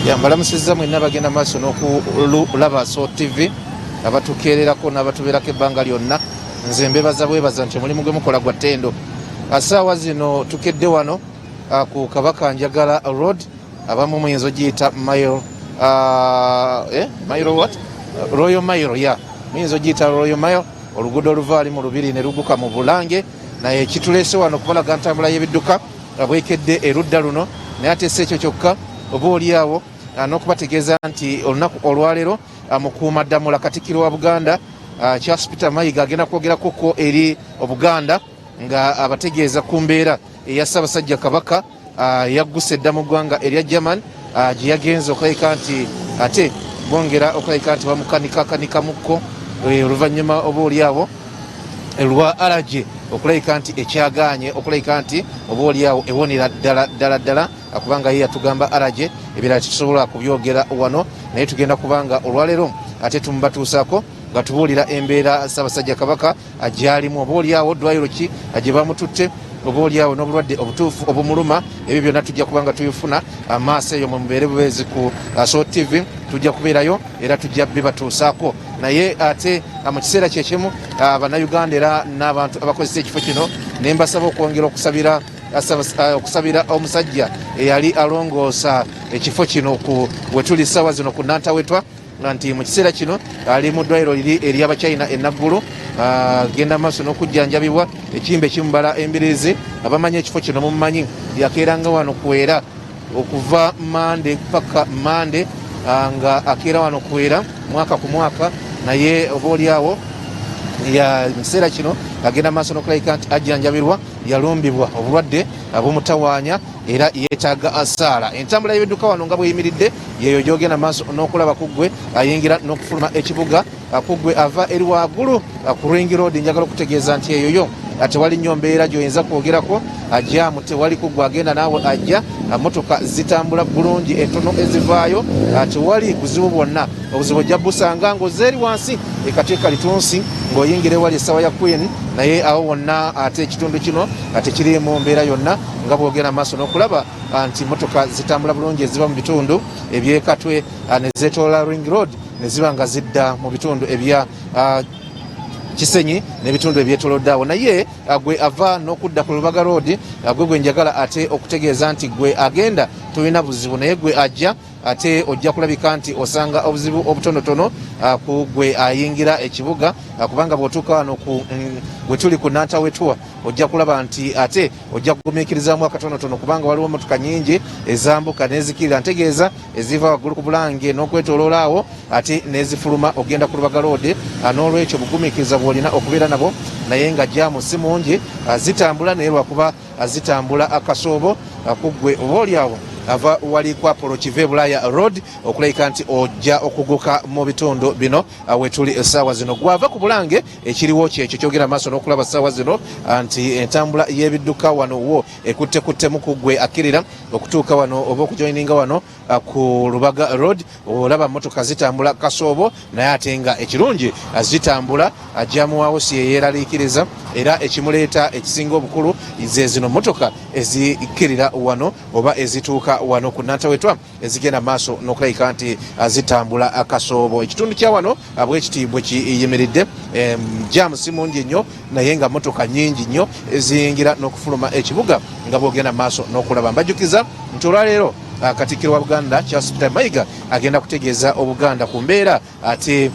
Yambalamusizza mwenna bagenda maaso n'okulaba So TV, abatukeererako n'abatubeerako ebbanga lyonna. Nze mbebaza bwebaza nti omulimu gwe mukola gwa ttendo. Asaawa zino tukedde wano ku Kabaka Njagala Road, abamu muyinza ogiyita mile, mile what? Royal Mile ya muyinza ogiyita Royal Mile, oluguudo oluva ali mu Lubiri ne luguka mu Bulange. Naye kituleese wano kubalaga ntambula y'ebidduka bwekedde erudda luno, naye ate si ekyo kyokka, oba oli awo n'okubategeeza nti olunaku olwaleero Mukuuma Ddamula, Katikkiro wa Buganda Charles Peter Mayiga, agenda kwogerakoko eri Obuganda nga abategeeza ku mbeera eya Ssaabasajja Kabaka yagguse edda mu ggwanga erya German, gye yagenze okulabika nti ate bongera okulabika nti bamukanikakanikamuko oluvannyuma oba oli awo lwa allergy okulabika nti ekyagaanye okulabika nti oba oli awo ewonera ddala ddala ddala, kubanga ye yatugamba allergy, ebirala tetusobola kubyogera wano. Naye tugenda kubanga olwaleero ate tumubatuusaako nga tubuulira embeera Ssaabasajja Kabaka gyalimu, oba oliawo ddwaliro ki gye bamututte, oba oliawo n'obulwadde obutuufu obumuluma. Ebyo byonna tujja kubanga tubifuna amaaso eyo. Mwe mubeere bubeezi ku So TV, tujja kubeerayo era tujja bibatuusaako. Naye ate mu kiseera kyekimu, Bannayuganda era n'abantu abakozesa ekifo kino, ne mbasaba okwongera okusabira omusajja eyali alongoosa ekifo kino ku wetuli ssaawa zino ku Nantawetwa, nti mu kiseera kino ali mu ddwaliro liri ery'Abachina e Naggulu, genda maaso n'okujjanjabibwa ekimbe kimubala embiriizi. Abamanyi ekifo kino mumumanyi, yakeeranga wano kwera okuva Mande paka Mande, nga akeera wano kwera mwaka ku mwaka. Naye oba oliawo mu kiseera kino agenda maaso n'okulabika nti ajjanjabirwa, yalumbibwa obulwadde bumutawaanya era yeetaaga asaala. Entambula y'ebidduka wano nga bweyimiridde yeeyo gyogenda maaso n'okulaba ku ggwe ayingira n'okufuluma ekibuga, ku ggwe ava eri waggulu ku Ring Road. Njagala okutegeeza nti eyo yo tewali nnyo mbeera gy'oyinza kwogerako, jam tewali. Ku ggwe agenda naawe ajja, motoka zitambula bulungi, entono ezivaayo, tewali buzibu bwonna. Obuzibu ojja busanga ng'ozza eri wansi ekateeka litunsi ng'oyingira ewali essaawa ya Queen, naye awo wonna ate ekitundu kino tekiriimu mbeera yonna, nga bwogenda maaso n'okulaba nti motoka zitambula bulungi eziva mu bitundu ebyekatwe ne zeetoola Ring Road ne ziba nga zidda mu bitundu ebya Kisenyi n'ebitundu ebyetolodde awo. Naye gwe ava n'okudda ku Lubaga Road, gwe gwe njagala ate okutegeeza nti gwe agenda tolina buzibu, naye gwe ajja ate ojja kulabika nti osanga obuzibu obutonotono ku gwe ayingira ekibuga, kubanga bw'otuuka wano ku bwe tuli ku Nantawetwa, ojja kulaba nti ate ojja kugumiikirizaamu akatonotono, kubanga waliwo emotoka nyingi ezambuka n'ezikirira, ntegeeza eziva waggulu ku Bulange n'okwetoloola awo ate n'ezifuluma ogenda ku Lubaga Road. N'olwekyo bugumiikiriza bw'olina okubeera nabo, naye nga jam si mungi, zitambula, naye lwakuba zitambula akasoobo. Ku ggwe oba oli awo ava wali ku Apollo Kiva e Bulaya Road, okulabika nti ojja okuguka mu bitundu bino wetuli essaawa zino, gwava ku Bulange, ekiriwo kyekyo kyogera maaso n'okulaba ssaawa zino nti entambula y'ebidduka wano wo ekuttekuttemu. Ku ggwe akkirira okutuuka wano oba okujoininga wano ku Lubaga Road, olaba motoka zitambula kasoobo, naye ate nga ekirungi zitambula, jam waawo si yeyeeraliikiriza, era ekimuleeta ekisinga obukulu ze zino motoka ezikkirira wano oba ezituuka wano ku Nantawetwa ezigenda maaso n'okulabika nti zitambula akasoobo. Ekitundu kya wano bwekiti bwe kiyimiridde, jam si mungi nnyo, naye nga motoka nyingi nnyo eziyingira n'okufuluma ekibuga nga bwogenda maaso n'okulaba. Mbajjukiza nti olwaleero Katikkiro wa Buganda Charles Peter Mayiga agenda kutegeeza Obuganda ku mbeera ate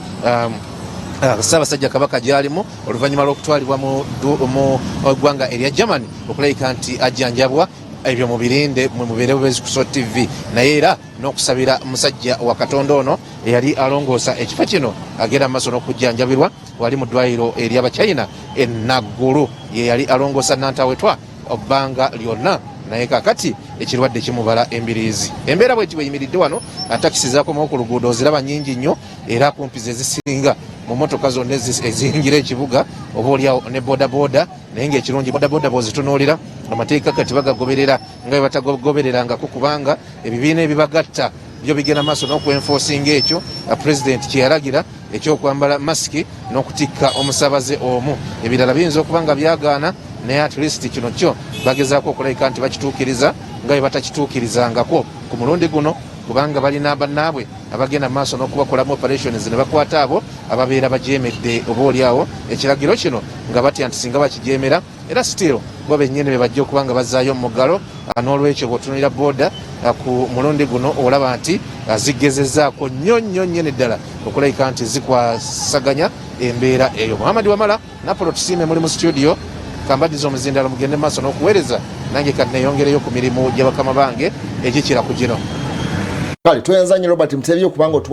Ssaabasajja Kabaka gyalimu oluvannyuma lw'okutwalibwa mu ggwanga erya Germany okulabika nti ajjanjabwa. Ebyo mubirinde, mwe mubeere bubezi ku So TV, naye era n'okusabira musajja wa Katonda ono eyali alongoosa ekifo kino, agenda mu maaso n'okujjanjabirwa wali mu ddwaliro ery'Abachina e Naggulu. Ye yali alongoosa Nantawetwa ebbanga lyonna, naye kakati ekirwadde kimubala embiriizi. Embeera bweti bweyimiridde wano, takisi zakomawo ku luguudo, oziraba nyingi nnyo, era kumpi ze zisinga mu motoka zonna eziyingira ekibuga, oba oliawo ne bodaboda. Naye ngaekirungi, bodaboda bwozitunuulira, amateeka kati bagagoberera nga bwe batagobererangako, kubanga ebibiina ebibagatta byo bigenda maaso n'okwenforcinga ekyo Pulezidenti kyeyalagira ekyokwambala masiki n'okutikka omusabaze omu. Ebirala biyinza okuba nga byagaana, naye at least kino kyo bagezaako okulabika nti bakituukiriza nga bwe batakituukirizangako ku mulundi guno. Kubanga balina bannaabwe abagenda mu maaso n'okubakolamu operations ne bakwata abo ababeera bajeemedde oba oliawo ekiragiro kino, nga batya nti singa bakijeemera era still bo bennyini be bajja okuba nga bazzaayo omuggalo. N'olwekyo bw'otunulira booda ku mulundi guno, olaba nti zigezezzaako nnyo nnyo nnyini ddala okulabika nti zikwasaganya embeera eyo. Muhammad Wamala, Napolo Tusiime, muli mu studio, kambaddiza omuzindalo mugende maaso n'okuweereza. Nange kanneeyongereyo ku mirimu gya bakama bange egikira ku gino. Kale, tweyanza nnyo Robert Mutebi okubanga otuwa.